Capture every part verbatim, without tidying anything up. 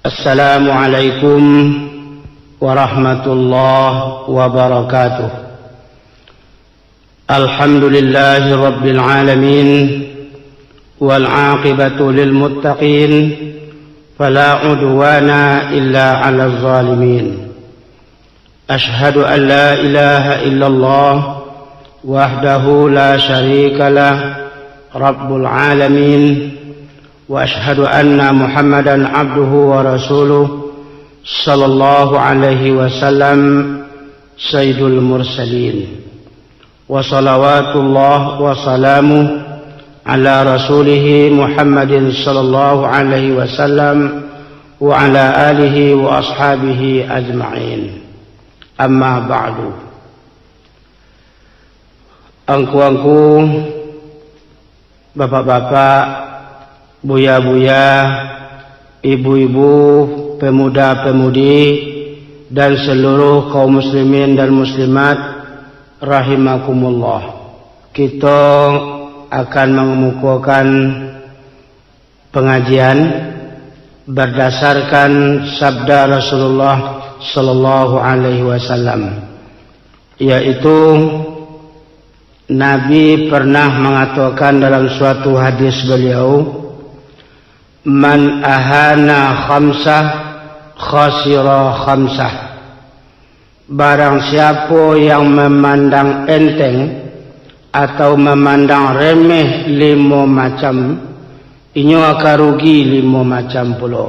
Assalamualaikum warahmatullahi wabarakatuh. Alhamdulillahi rabbil alamin, wal aqibatu lil muttaqin, fala udwana illa alal zalimin. Asyhadu an la ilaha illallah wahdahu la syarikalah, rabbul alamin, wa asyhadu anna Muhammadan abduhu wa rasuluh, sallallahu alaihi wasallam, sayyidul mursalin. Wa salawatullah wa salamuh ala rasulihi Muhammadin sallallahu alaihi wasallam wa ala alihi wa ashabihi ajma'in. Amma ba'du. Angku-angku, bapak-bapak, buya-buya, ibu-ibu, pemuda-pemudi, dan seluruh kaum muslimin dan muslimat rahimakumullah. Kito akan mangamukokan pangajian bardasarkan sabda Rasulullah sallallahu alaihi wasallam, yaitu Nabi pernah mangatokan dalam suatu hadis baliau, "Man ahana khamsah, khasira khamsah." Barang siapo yang mamandang enteng atau mamandang remeh limo macam, inyo akan rugi limo macam pulo.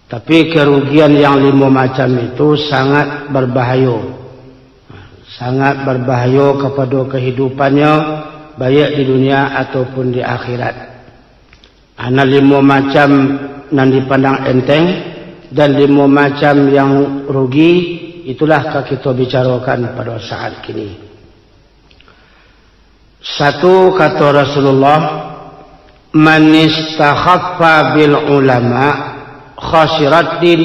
Tapi, karugian yang limo macam itu sangat barbahayo. Sangat barbahayo kapado kahidupannyo, baiak di dunia ataupun di akhirat. Nan limo macam nan dipandang enteng, dan limo macam yang rugi, itulah ka kito bicarokan pado saat kini. Satu, kato Rasulullah, "Man istakhaffa bil ulama, khasirat din."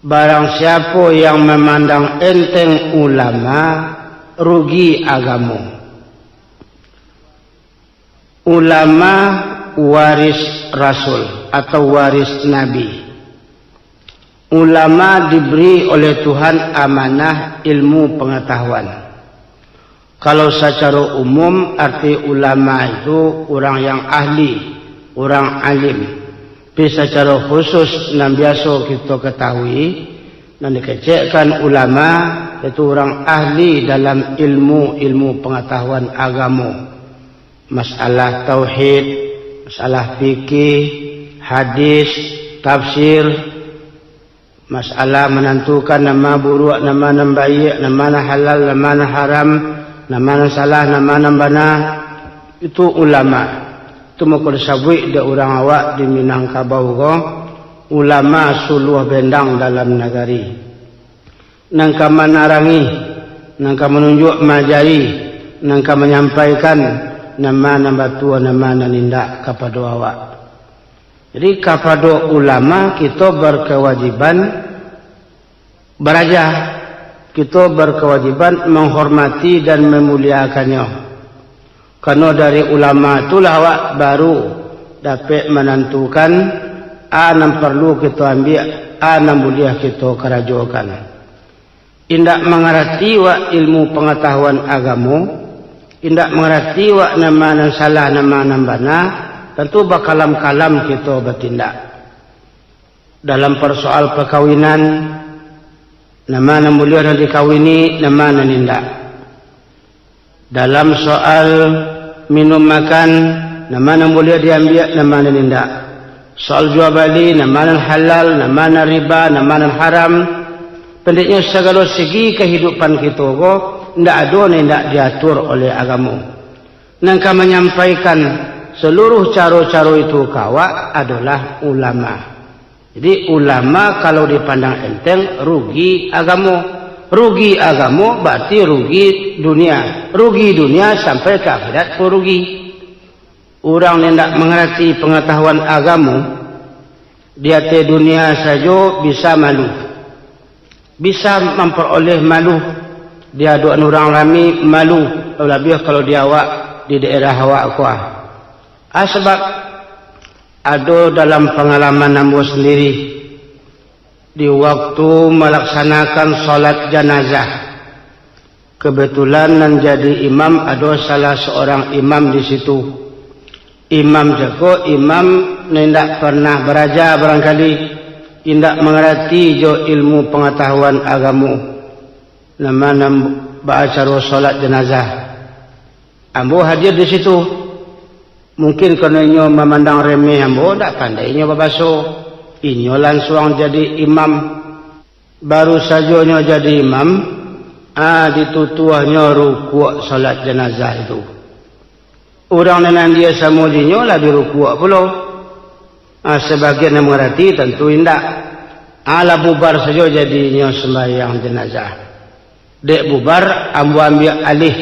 Barang siapo yang mamandang enteng ulama, rugi agamo. Ulama waris Rasul atau waris Nabi. Ulama diberi oleh Tuhan amanah ilmu pangatahuan. Kalau sacaro umum, arti ulama itu urang yang ahli, urang alim. Tapi sacaro khusus, nan biaso kito katahui, nan dikecekkan ulama, yaitu urang ahli dalam ilmu-ilmu pangatahuan agamo. Masalah tauhid, masalah fikih, hadis, tafsir, masalah manantukan nama buruak, nama nan baiak, nama nan halal, nama nan haram, nama nan salah, nama nan bana, itu ulama. Itu mako disabuik dek urang awak di Minangkabau ko, ulama suluah bendang dalam nagari. Nan ka manarangi, nan ka manunjuak majari, nan ka manyampaikan nama nan batua, nama nan indak kapado awak. Jadi, kapado ulama kito barkawajiban baraja, kito barkawajiban manghormati dan mamuliakannyo. Karano dari ulama tu lah awak baru dapek manantukan a nan parlu kito ambiak, a nan buliah kito karajokan. Indak mangarati wak ilmu pangatahuan agamo, indak mangarati wak nama nan salah, nama nan bana, tantu bakalam-kalam kito batindak. Dalam parsoal pakawinan, nama nan buliah nan dikawini, nama nan indak. Dalam soal minum makan, nama nan buliah diambiak, nama nan indak. Soal jua bali, nama nan halal, nama nan riba, nama nan haram. Pendeknyo, sagalo segi kahidupan kito ko, indak ado nan indak diatur oleh agamo. Nan ka manyampaikan saluruh caro-caro itu ka awak adolah ulama. Jadi, ulama kalau dipandang enteng, rugi agamo. Rugi agamo, bararti rugi dunia. Rugi dunia, sampai ka akhirat pun rugi. Urang nan indak mangarati pangatahuan agamo, di ateh dunia sajo bisa malu. Bisa mamparoleh malu. Di adok urang rami, malu. Labiah kalau di awak, di daerah awak ko. Ah, sabab Ado dalam pangalaman ambo sandiri, di waktu malaksanakan salat janazah, kebetulan nan jadi imam ado salah seorang imam di situ. Imam cako, imam nan indak pernah baraja barangkali, indak mangarati jo ilmu pangatahuan agamo, nama nan baacaro salat janazah. Ambo hadir di situ. Mungkin karano inyo mamandang remeh ambo, ndak pandai inyo babaso. Inyo lansuang jadi imam. Baru sajo nyo jadi imam, ah, ditutuahnyo rukuak salat janazah itu. Urang nan, nan dia samo dinyo lah bi rukuak pulo. Ah, sabagian nan mangarati tantu indak. Ah, lah bubar sajo jadinyo sumbayang janazah. Dek bubar, ambo ambiak alih.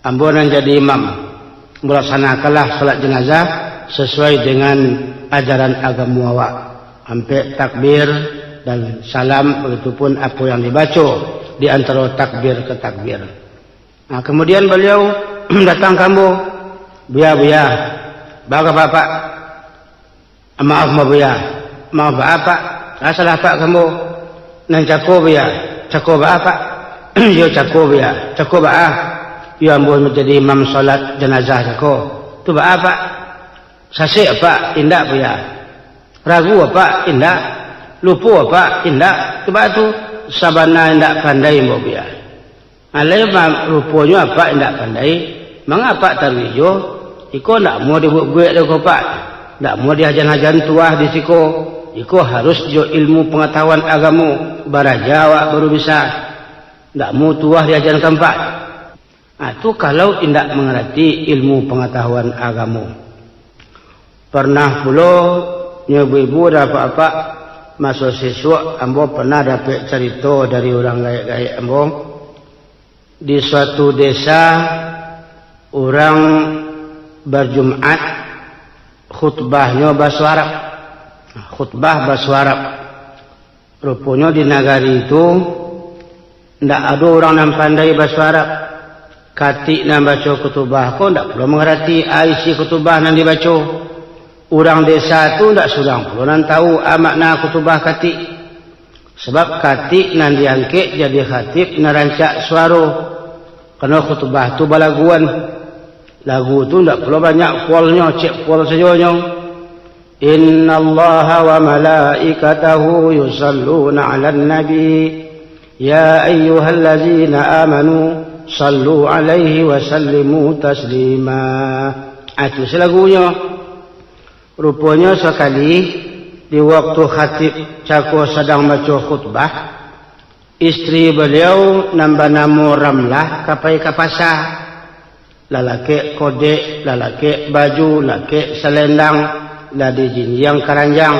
Ambo nan jadi imam. Ambo laksanakanlah salat janazah sasuai dengan ajaran agamo awak. Ampek takbir dan salam, bagitupun apo yang dibaco di antaro takbir ka takbir. Nah, kemudian baliau datang ka ambo, "Buya, Buya, baa kaba Apak?" "Maaf, Buya." "Maaf baa, Pak?" "Ah, salah Apak ka ambo." "Nan cako, Buya." "Cako baa, Pak?" "Iyo cako, Buya." "Cako baa?" "Iyo ambo manjadi imam salat janazah cako." "Tu baa, Pak?" "Sasek, Pak?" "Indak, Buya." "Ragu, Pak?" "Indak." "Lupo, Pak?" "Indak." "Tu baa tu?" "Sabana indak pandai ambo, Buya." Alai ma-, ruponyo Apak indak pandai, manga Apak taruih juo? Iko ndak amuah dibuek-buek dek ko, Pak. Ndak amuah diajan-ajan tuah di siko. Iko harus jo ilmu pangatahuan agamo, baraja awak baru bisa. Ndak amuah tuah diajankan, Pak. Ah, tu kalau indak mangarati ilmu pangatahuan agamo. Pernah pulo, nyo ibu-ibu dan apak-apak, maso sisuak ambo pernah dapek carito dari urang gaek-gaek ambo. Di suatu desa, urang bajumaat, khutbahnyo baso Arab. Khutbah baso Arab. Ruponyo di nagari tu, ndak ado urang nan pandai baso Arab. Katik nan baco khutubah ko ndak pulo mangarati a isi khutubah nan dibaco. Urang desa tu ndak surang pulo nan tahu a makna khutubah katik. Sabab katik nan diangkek jadi khatib nan rancak suaro. Karano khutubah tu balaguan. Lagu tu ndak pulo banyak volnyo, cek vol sajonyo. Innallaha wa malaikatahu yusalluna 'alan nabi. Ya ayyuhallazina amanu sallu 'alaihi wa sallimu taslima. Ah, tu se lagunyo. Ruponyo sakali, di waktu khatib cako sadang baco khutbah, istri baliau nan banamo Ramlah ka pai ka pasa. Lah lakek kodek, lah lakek baju, lakek salendang, lah dijinjiang karanjang.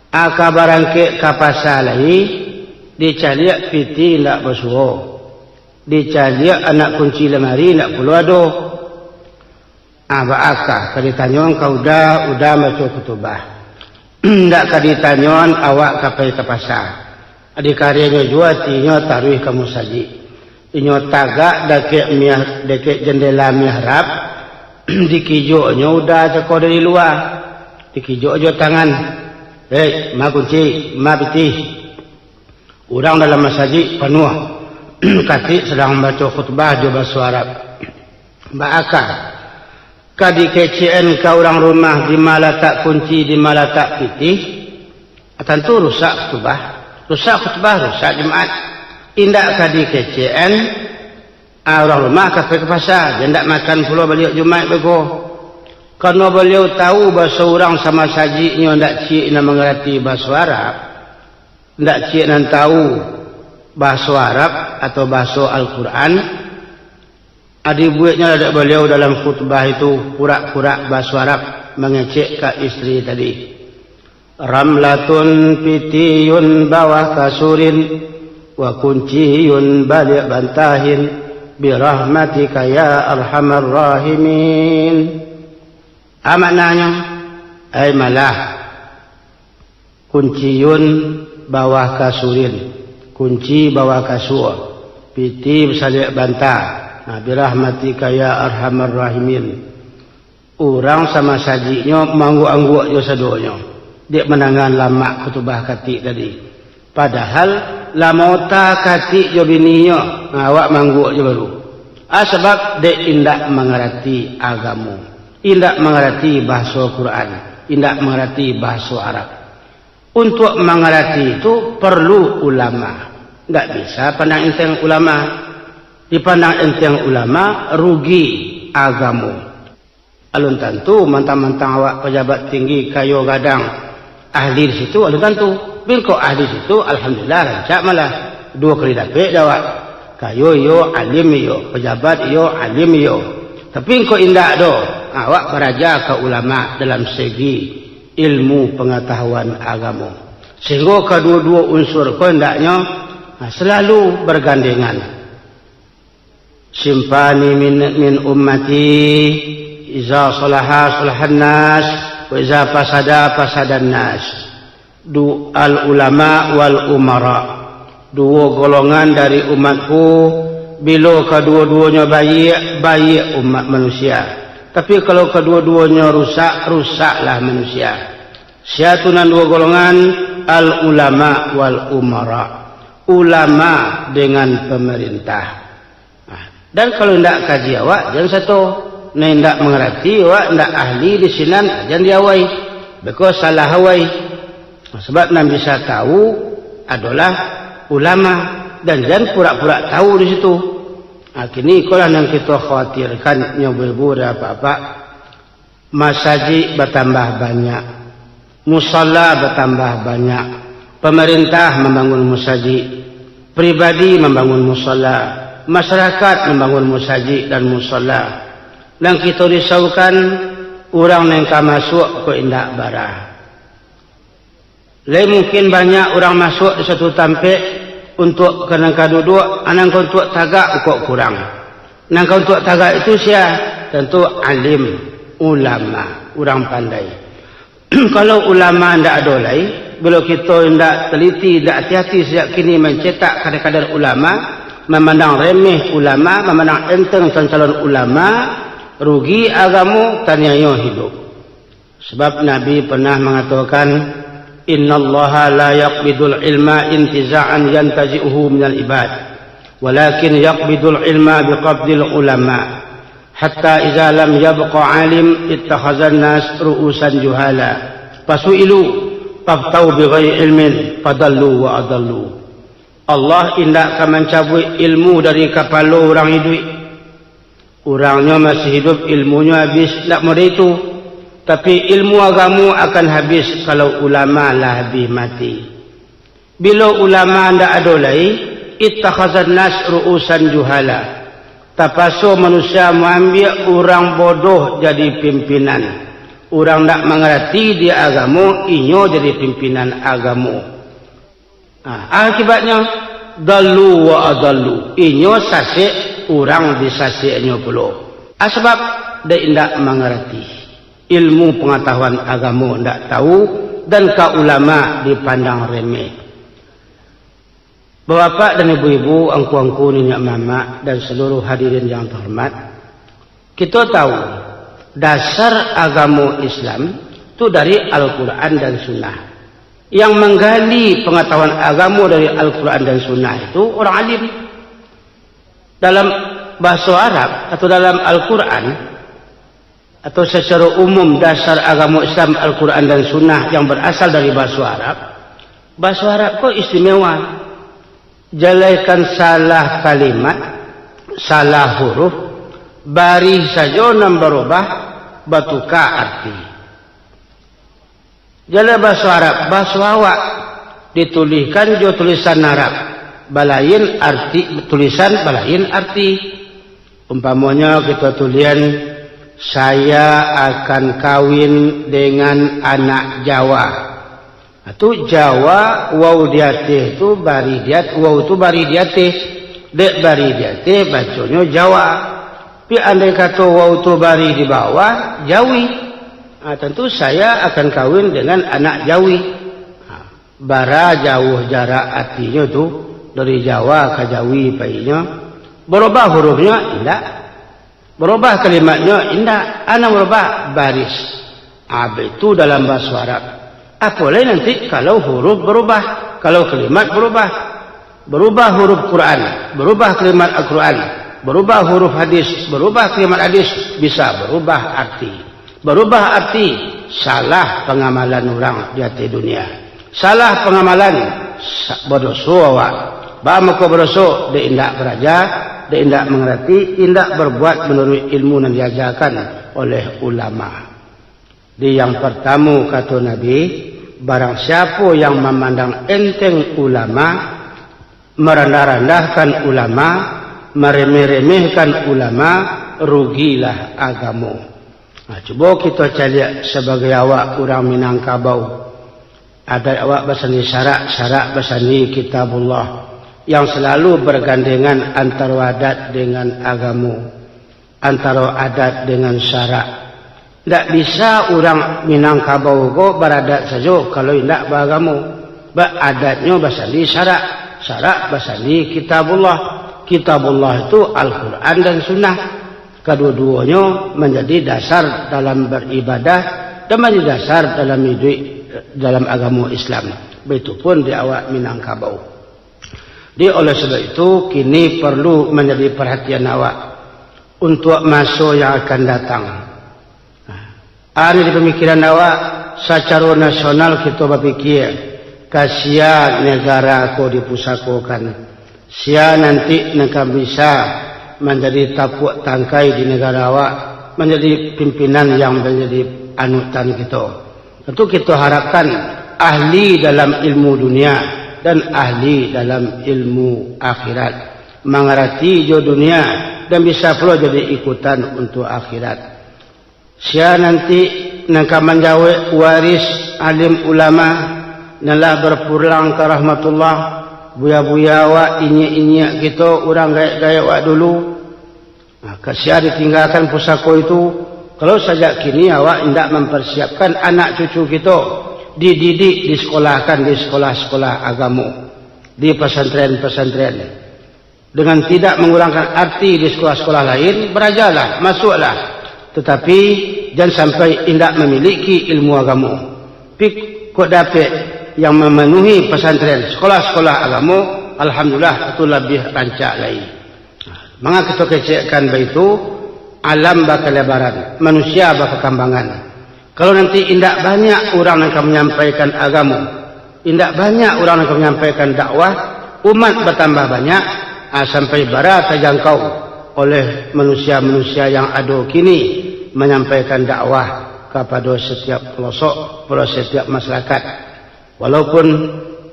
Aka barangkek ka pasa lai, dicaliak pitih indak basuo. Dicaliak anak kunci lamari indak pulo ado. Ah, baa ka, ka ditanyoan ka Uda, Uda baco khutubah. Indak ka ditanyoan awak ka pai ka pasa. Dikarenyo juo atinyo taruih ka musajik. Inyo tagak dakek miah-, dakek jandela mihrab, dikijoknyo Uda cako dari lua. Dikijok jo tangan. "Hei, ma kunci, ma pitih." Urang dalam masajik panuah. Katik sadang baco khutbah jo baso Arab. Baa ka, ka dikecekan ka urang rumah, dima latak kunci, dima latak pitih? Tantu rusak khutbah. Rusak khutbah, rusak Jumaat. Indak ka dikecekan, ah, urang rumah ka pai ka pasa, jan indak makan pulo baliak Jumaat beko. Karano baliau tahu baso urang samasajiknyo indak ciek nan mangarati baso Arab, indak ciek nan tahu baso Arab atau baso Al-Quran, dibueknyo dek baliau dalam khutbah itu purak-purak baso Arab mangecek ka istri tadi. Ramlatun pitiyun bawah kasurin, wa kunciyun baliak bantahin, birahmatika ya arhamar rahimin. A maknanyo, ai malah, kunciyun bawah kasurin, kunci bawah kasua, pitih basaliak banta, nah, birahmatika ya arhamar rahimin. Urang samasajiknyo maangguak-angguak jo sadonyo, dek mandanga lamak khutubah katik tadi. Padahal lah maota katik jo bininyo, awak maangguak jo baru. Ah, sabab dek indak mangarati agamo, indak mangarati bahaso Quran, indak mangarati bahaso Arab. Untuak mangarati tu paralu ulama. Indak bisa pandang enteng ulama. Dipandang enteng ulama, rugi agamo. Alun tantu mantang-mantang awak pajabat tinggi, kayo gadang, ahli di situ, alun tantu. Bingkok ahli situ, alhamdulillah, rancak malah. Duo kali dapek dek awak. Kayo iyo, alim iyo, pajabat iyo, alim iyo. Tapi engkau indak doh, awak baraja ka ulama dalam segi ilmu pangatahuan agamo. Sehinggo kaduo-duo unsur ko hendaknyo, ha, salalu bagandengan. Sinfani min, min ummati, iza salaha salahan nas, wa iza fasada fasadan nas. Du-, al ulama wal umara. Duo golongan dari umatku, bilo kaduo-duonyo baiak, baiak umat manusia. Tapi kalau kaduo-duonyo rusak, rusaklah manusia. Sia tu nan duo golongan, al ulama wal umara. Ulama dengan pemerintah. Nah, dan kalau indak kaji awak, jan sato. Nah, indak mangarati awak, indak ahli di sinan, jan diawai. Beko salah awai. Nah, sabab nan bisa tahu adolah ulama, dan jan purak-purak tahu di situ. Nah, kini ikolah nan kito khawatirkan, nyo ibu-ibu dan apak-apak. Masajik batambah banyak, musala batambah banyak, pamarintah mambangun masajik, pribadi mambangun musala, masyarakat mambangun masajik dan musala. Nan kito risaukan, urang nan ka masuak ko indak bara. Lai mungkin banyak urang masuak di satu tampek untuak ka nan ka duduak, a nan ka untuak tagak kok kurang. Nan ka untuak tagak itu sia? Tantu alim, ulama, urang pandai. Kalau ulama ndak ado lai, bilo kito ndak teliti, ndak ati-ati sajak kini mancetak kadar-kadar ulama, mamandang remeh ulama, mamandang enteng calon-calon ulama, rugi agamo, taniayo hidup. Sabab Nabi pernah mangatokan, "Innallaha la yaqbidul ilma intiza'an yantazi'uhu minal ibad, walakin yaqbidul ilma biqabdil ulama, hatta iza lam yabqa alim ittakhazan nas ru'usan juhala, fasu'ilu faftau bighairi ilmin, fadallu wa adallu." Allah indak ka mancabuik ilmu dari kapalo urang iduik. Urangnyo masih hidup, ilmunyo habis, ndak model itu. Tapi ilmu agamo akan habis kalau ulama lah habis mati. Bilo ulama ndak ado lai, ittakhazan nas ru'usan juhala. Tapaso manusia maambiak urang bodoh jadi pimpinan. Urang ndak mangarati di agamo, inyo jadi pimpinan agamo. Ah, akibatnyo, dallu wa adallu. Inyo sasek, urang disaseknyo pulo. Ah, sabab dek indak mangarati. Ilmu pangatahuan agamo ndak tahu, dan ka ulama dipandang remeh. Bapak dan ibu-ibu, angku-angku, niniak mamak, dan saluruh hadirin yang terhormat, kito tahu, dasar agamo Islam tu dari Al-Quran dan Sunnah. Yang manggali pangatahuan agamo dari Al-Quran dan Sunnah itu urang alim. Dalam bahaso Arab atau dalam Al-Quran, atau sacaro umum dasar agamo Islam Al-Quran dan Sunnah yang barasal dari bahaso Arab, bahaso Arab ko istimewa. Jalehkan salah kalimat, salah huruf, barih sajo nan barubah, batuka arti. Jaleh bahaso Arab, bahaso awak, ditulihkan jo tulisan Arab, balain arti, tulisan balain arti. Umpamonyo kito tulian, "Saya akan kawin dengan anak Jawa." Nah, tu Jawa, wau di ateh tu barih di at-, wau tu barih di ateh. Dek barih di ateh, baconyo Jawa. Tapi andai kato wau tu barih di bawah, Jawi. Ah, tantu saya akan kawin dengan anak Jawi. Ah, bara jauah jarak artinyo tu, dari Jawa ka Jawi painyo. Barubah hurufnyo? Indak. Barubah kalimatnyo? Indak. A nan barubah baris. A, baitu dalam bahaso Arab. Apo lai nanti kalau huruf barubah, kalau kalimat barubah? Barubah huruf Quran, barubah kalimat Al-Quran, barubah huruf hadis, barubah kalimat hadis, bisa barubah arti. Barubah arti, salah pangamalan urang di ateh dunia. Salah pangamalan, sa-, badoso awak. Baa mako badoso? Dek indak baraja, dek indak mangarati, indak barbuat manuruik ilmu nan diajakan oleh ulama. Di yang partamo, kato Nabi, barang siapo yang mamandang enteng ulama, marandah-randahkan ulama, maremeh-remehkan ulama, rugilah agamo. Nah, cubo kito caliak sabagai awak urang Minangkabau. Adat awak basandi syarak, syarak basandi Kitabullah, yang salalu bargandengan antaro adat dengan agamo, antaro adat dengan syarak. Ndak bisa urang Minangkabau ko baradat sajo kalau indak baagamo. Ba-, adatnyo basandi syarak, syarak basandi Kitabullah. Kitabullah itu Al-Quran dan Sunnah. Kaduo-duonyo manjadi dasar dalam baribadah dan manjadi dasar dalam iduik dalam agamo Islam. Baitu pun di awak Minangkabau. Jadi, oleh sebab itu, kini parlu manjadi parhatian awak untuak maso yang akan datang. Ado di pamikiran awak, sacaro nasional kito bapikia, ka sia negara ko dipusakokan, sia nanti nan ka bisa manjadi tapuak tangkai di negara awak, manjadi pimpinan yang manjadi anutan kito. Tantu kito harapkan ahli dalam ilmu dunia dan ahli dalam ilmu akhirat, mangarati jo dunia, dan bisa pulo jadi ikutan untuak akhirat. Sia nanti nan ka manjawek waris alim ulama nan lah barpulang ka rahmatullah, buya-buya awak, inyiak-inyiak kito, urang gaek-gaek awak dulu. Nah, ka sia ditinggakan pusako itu, kalau sajak kini awak indak mamparsiapkan anak cucu kito, dididik, disekolahkan di sekolah-sekolah agamo, di pasantren-pasantren. Dengan tidak mangurangkan arti di sekolah-sekolah lain, barajalah, masuaklah. Tatapi, jan sampai indak mamiliki ilmu agamo. Pi-, kok dapek yang mamanuhi pasantren, sekolah-sekolah agamo, alhamdulillah, itu labiah rancak lai. Manga kito kecekkan baitu, alam bakalebaran, manusia bakakambangan. Kalau nanti indak banyak urang nan ka manyampaikan agamo, indak banyak urang nan ka manyampaikan dakwah, umat batambah banyak, ah, sampai bara tajangkau oleh manusia-manusia yang ado kini manyampaikan dakwah kapado satiap palosok, kapado satiap masyarakat. Walaupun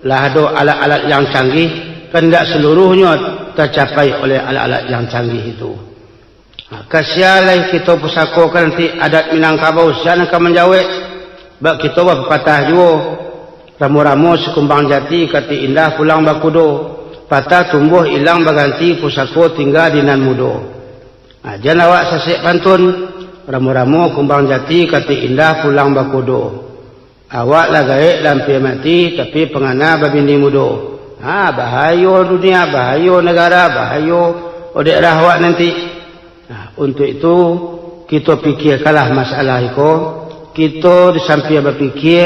lah ado alat-alat yang canggih, kan indak saluruhnyo tacapai oleh alat-alat yang canggih itu. Ha, ka sia lai kito pusakokan nanti adat Minangkabau, sia nan ka manjawek? Bak kito bapapatah juo, ramo-ramo sakumbang jati, katik indah pulang bakudo, patah tumbuah ilang baganti, pusako tingga di nan mudo. Ha, jan awak sasek pantun, ramo-ramo kumbang jati, katik indah pulang bakudo. Awak lah gaek lah ampia mati, tapi pangana babini mudo. Ha, bahayo dunia, bahayo nagara, bahayo daerah awak nanti. Nah, untuak itu, kito pikiakanlah masalah iko. Kito di sampiang bapikia,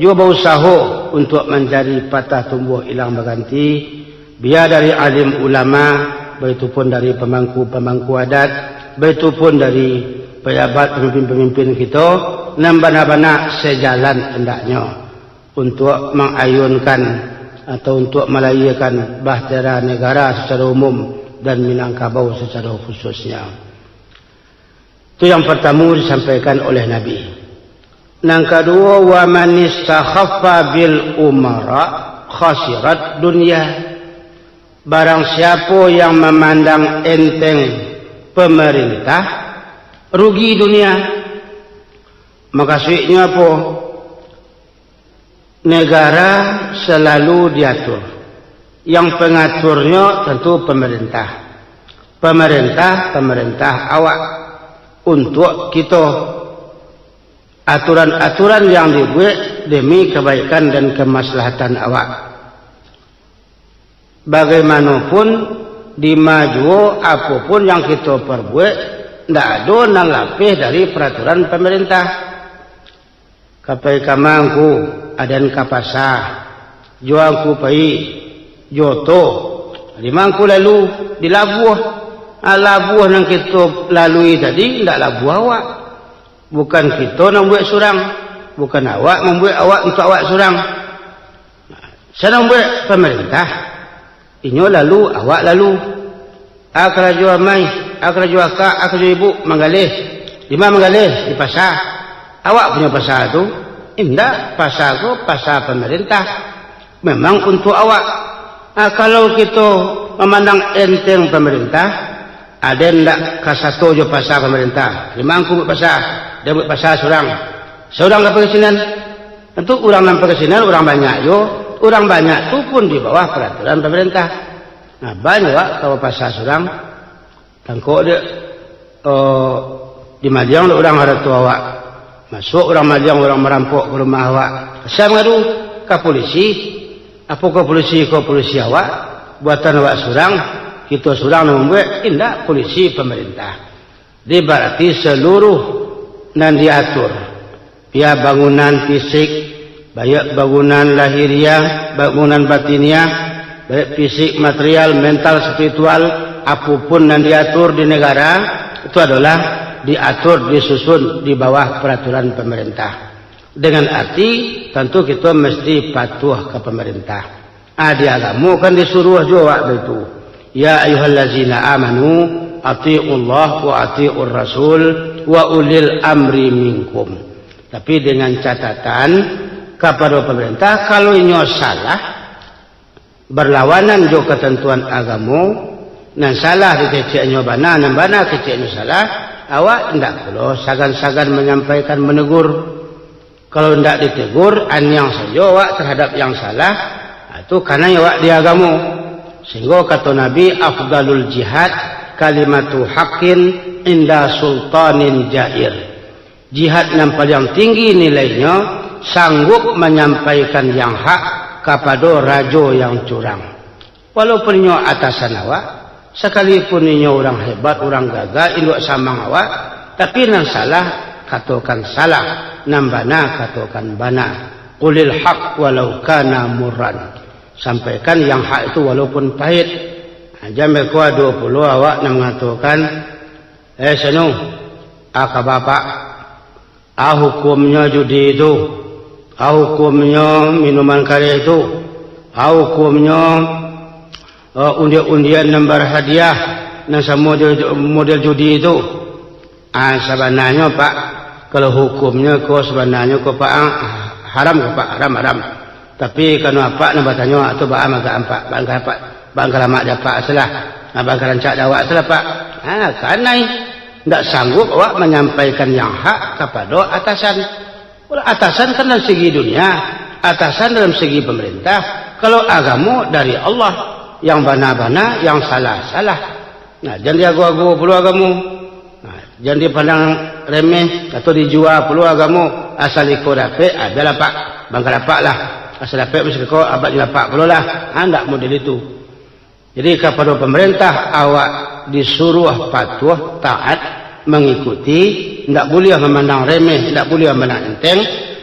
juo bausaho untuak manjadi patah tumbuah ilang baganti, bia dari alim ulama, baitu pun dari pamangku-pamangku adat, baitu pun dari pejabat pamimpin-pamimpin kito, nan bana-bana sajalan andaknyo untuak mangayunkan atau untuak malahiakan bahtera negara sacaro umum dan Minangkabau sacaro khususnyo. Tu yang partamo disampaikan oleh Nabi. Nan kaduo, "Wa man istakhaffa bil umara khasirat dunya." Barang siapo yang mamandang enteng pamarintah, rugi dunia. Makasuiknyo apo? Negara salalu diatur. Yang pangaturnyo tantu pamarintah. Pamarintah, pamarintah awak. Untuak kito. Aturan-aturan yang dibuek demi kabaikan dan kamaslahatan awak. Bagaimanopun, dima juo, apo pun yang kito parbuek, Ndak ado nan lapeh dari paraturan pamarintah. Ka pai ka ma ngku, aden ka pasa, jo a ngku pai, jo oto. Di ma ngku lalu, di labuah. Ah, labuah nan kito lalui tadi, ndak labuah awak. Bukan kito nan buek surang, bukan awak mambuek awak untuak awak surang. Sia nan buek? Pamarintah. Inyo lalu, awak lalu. A karajo amai, a karajo akak, a karajo ibuk, manggaleh. Di ma manggaleh? Di pasa. Awak punyo pasa tu? Indak, pasa ko pasa pamarintah. Memang untuak awak. Ah, kalau kito mamandang enteng pamarintah, aden ndak ka sato jo pasa pamarintah. Di ma ngku buek pasa? Aden buek pasa surang. Surang ka pai ka sinan. Tantu urang nan pai ka sinan urang banyak juo. Urang banyak tu pun di bawah paraturan pamarintah. Nah, banyak awak ka bapasa surang. Tangkok dek, eh, dimaliang dek urang harato awak. Masuak urang maliang, urang marampok ka rumah awak. Sia mangadu? Ka polisi. Apo ka polisi, ka polisi awak? Buatan awak surang, kito surang nan mambuek? Indak, polisi pamarintah. Jadi, barati saluruh nan diatur, bia bangunan fisik, baiak bangunan lahiriah, bangunan batiniah, baiak fisik, material, mental, spiritual, apo pun nan diatur di nagara, itu adolah diatur, disusun di bawah paraturan pamarintah. Dengan arti, tantu kito mesti patuah ka pamarintah. Ah, di agamo kan disuruah juo awak baitu. "Ya ayyuhallazina amanu, ati'ullah wa ati'ur rasul wa ulil amri minkum." Tapi dengan catatan, kapado pamarintah, kalau inyo salah, barlawanan jo katantuan agamo, nan salah dikeceknyo bana, nan bana keceknyo salah, awak indak pulo sagan-sagan manyampaikan manegur. Kalau indak ditegur, aniang sajo awak tarhadap yang salah, ha, tu kanai awak di agamo. Sehingga kato Nabi, "Afdalul jihad kalimatu haqqin inda sultanin jair." Jihad nan paliang tinggi nilainyo, sanggup manyampaikan yang hak kapado rajo yang curang. Walaupun inyo atasan awak, sakalipun inyo urang hebat, urang gagah, induak samang awak, tapi nan salah, katokan salah, nan bana, katokan bana. "Qulil haq walau kana murran." Sampaikan yang hak itu walaupun pahit. Jan beko ado pulo awak nan mangatokan, "Eh, Sanu, a ka ba apak? A hukumnyo judi tu? A hukumnyo minuman kareh tu? A hukumnyo, eh, undian-undian nan barhadiah, nan samo jo, jo model judi tu?" Ah, sabananyo, Pak, kalau hukumnyo ko, sabananyo ko, Pak, ah, haram ko, Pak, haram, haram. Tapi, kanu apak nan batanyo, tu baa mangko apak, baa mangko apak, baa mangko lamak di apak salah. Ah, baa mangko rancak di awak salah, Pak. Ah, kanai. Ndak sanggup awak manyampaikan yang hak kapado atasan. Kalau atasan kan dalam segi dunia, atasan dalam segi pamarintah. Kalau agamo dari Allah, yang bana-bana, yang salah-salah. Nah, jan diago-ago pulo agamo. Nah, jan dipandang remeh atau dijua pulo agamo. Asal iko dapek, ah, bialah, Pak. Bangka dapek lah. Asal dapek, mesti ko abak dilapak pulo lah. Ah, ndak model itu. Jadi, kapado pamarintah, awak disuruah patuah, taat, mangikuti, indak buliah mamandang remeh, indak buliah mamandang enteng,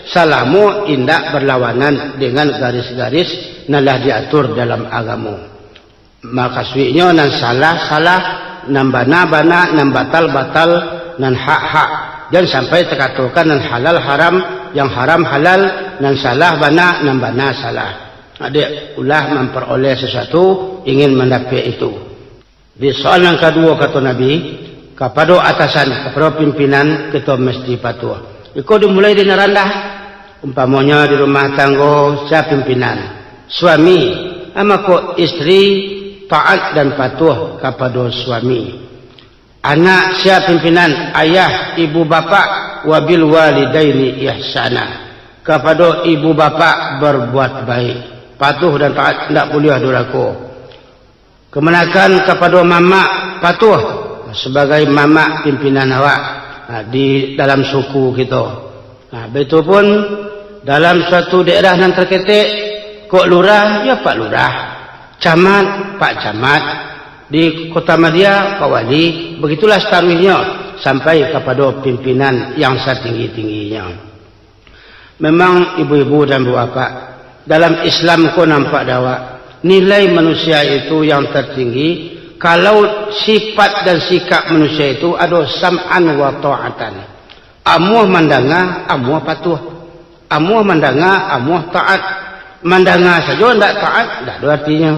salamo indak barlawanan dengan garis-garis nan lah diatur dalam agamo. Makasuiknyo, nan salah, salah, nan bana, bana, nan batal, batal, nan hak, hak. Jan sampai takatokan nan halal, haram, yang haram, halal, nan salah, bana, nan bana, salah. Dek ulah mamparoleh sasuatu, ingin mandapek itu. Di soal nan kaduo, kato Nabi, kapado atasan, kapado pimpinan, kito mesti patuah. Iko dimulai di nan randah. Umpamonyo di rumah tanggo, sia pimpinan? Suami. Ah, mako istri taat dan patuah kapado suami. Anak, sia pimpinan? Ayah, ibu, bapak. "Wabil walidaini ihsana." Kapado ibu bapak barbuat baik. Patuh dan taat, ndak buliah durako. Kamanakan kapado mamak, patuh sabagai mamak pimpinan awak, ha, di dalam suku kito. Ha, baitu pun dalam suatu daerah nan taketek, kok lurah, yo Pak Lurah, camat, Pak Camat, di Kota Madia, Pak Wali, bagitulah sataruihnyo. sampai kapado pimpinan yang satinggi-tingginyo. Memang ibu-ibu dan bapak, dalam Islam ko nampak dek awak, nilai manusia itu yang tertinggi, kalau sifat dan sikap manusia itu ado sam'an wa ta'atan. Amuah mandanga, amuah patuah. Amuah mandanga, amuah taat. Mandanga sajo ndak taat, ndak ado artinyo.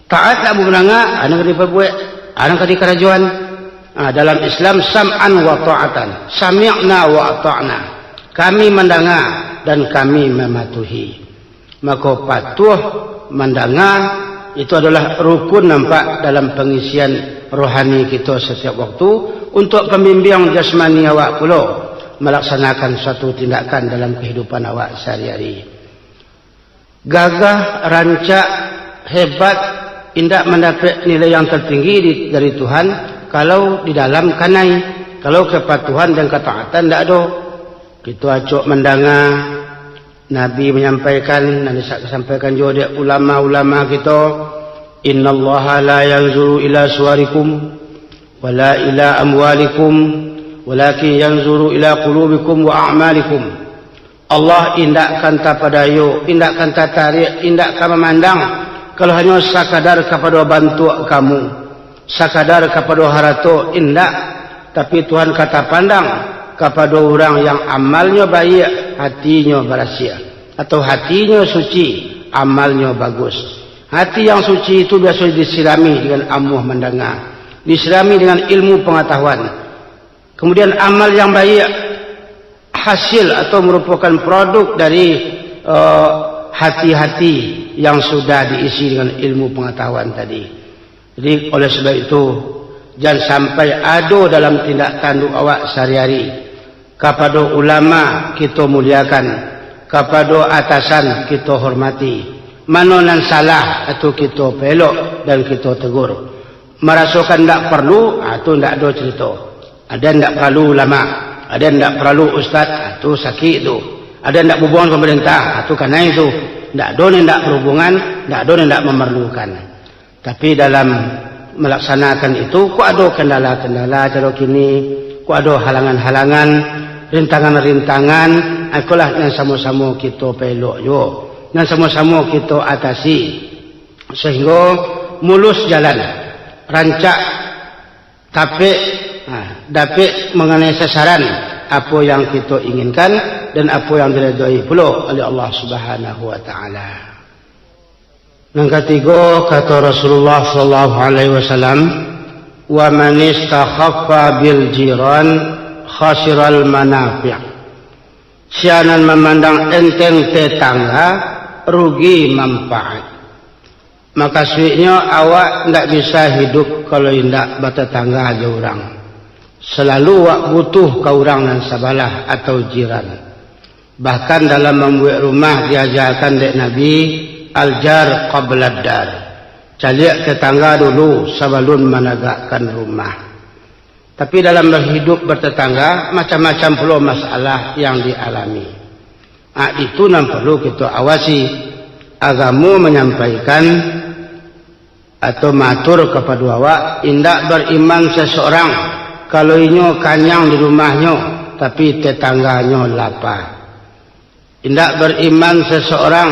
Taat ndak mandanga, anu ka dipabuek, anu ka dikarajoan. Ah, dalam Islam, sam'an wa ta'atan. Sami'na wa ata'na. Kami mandanga dan kami mamatuhi. Mako, patuah mandanga itu adalah rukun nampak dalam pangisian rohani kito satiap waktu, untuk pambimbiang jasmani awak pulo malaksanakan suatu tindakan dalam kahidupan awak sahari-hari. Gagah, rancak, hebat, indak mandapek nilai yang tertinggi di, dari Tuhan, kalau di dalam kanai, kalau kepatuhan dan ketaatan ndak ado. Kito acok mandanga, Nabi manyampaikan, nan disampaikan juo dek ulama-ulama kito, "Innallaha la yanzuru ila suwarikum, wala ila amwalikum, walakin yanzuru ila qulubikum wa a'malikum." Allah indak kan tapadayo, indak kan tatarik, indak kan mamandang, kalau hanyo sakadar kapado bantuak kamu, sakadar kapado harato, indak. Tapi Tuhan ka tapandang kapado urang yang amalnyo baiak, hatinyo barasiah, atau hatinyo suci, amalnyo bagus. Hati yang suci itu biaso disirami dengan amuah mandanga, disirami dengan ilmu pangatahuan. Kemudian amal yang baiak, hasil atau merupakan produk dari, eh, hati-hati yang sudah diisi dengan ilmu pangatahuan tadi. Jadi, oleh sebab itu, jan sampai ado dalam tindak tanduk awak sahari-hari. Kapado ulama kito muliakan, kapado atasan kito hormati. Mano nan salah, atu kito pelok dan kito tegur. Marasokan ndak parlu, ah, tu ndak ado cerito. Ado ndak paralu ulama, ado ndak paralu ustaz, ah, tu sakik tu. Ado ndak hubungan pemerintah, ah, tu kanai tu. Ndak ado nan ndak berhubungan, ndak ado nan ndak memerlukan. Tapi dalam melaksanakan itu, kok ado kendala-kendala caro kini, kok ado halangan-halangan, rintangan-rintangan, ah, ikolah nan samo-samo kito pelok juo, nan samo-samo kito atasi, sehinggo mulus jalan, rancak, tapek, ha, dapek manganai sasaran, apo yang kito inginkan, dan apo yang diridhoi pulo oleh Allah Subhanahu wa Ta'ala. Nan katigo, kato Rasulullah sallallahu alaihi wasallam, "Wa man istakhaffa bil jiran khasiral manafi'." Sia nan mamandang enteng tetangga, rugi manfaat. Makasuiknyo, awak ndak bisa hidup kalau indak batatangga jo urang. Salalu awak butuh ka urang nan sabalah atau jiran. Bahkan dalam mambuek rumah diajakan dek Nabi, "Al-jar qablad dar." Caliak tetangga dulu sabalun managakkan rumah. Tapi dalam berhidup bertetangga, macam-macam pulo masalah yang dialami. Ah, itu nan perlu kito awasi. Agamo manyampaikan atau maatur kapado awak, indak bariman seseorang, kalau inyo kanyang di rumahnyo, tapi tetangganyo lapa. Indak bariman seseorang,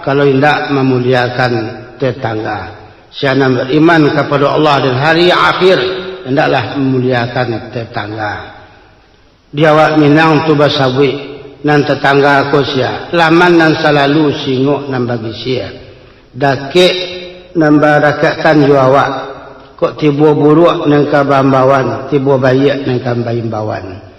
kalau indak mamuliakan tetangga. Sia nan bariman kapado Allah dan hari akhir, hendaklah mamuliakan tetangga. Di awak Minang tu basabuik, nan tatangga ko sia, laman nan salalu, singok nan bagisia, dakek nan badakektan jo awak, kok tibo buruak nan ka baimbauan, tibo baiak nan ka baimbauan.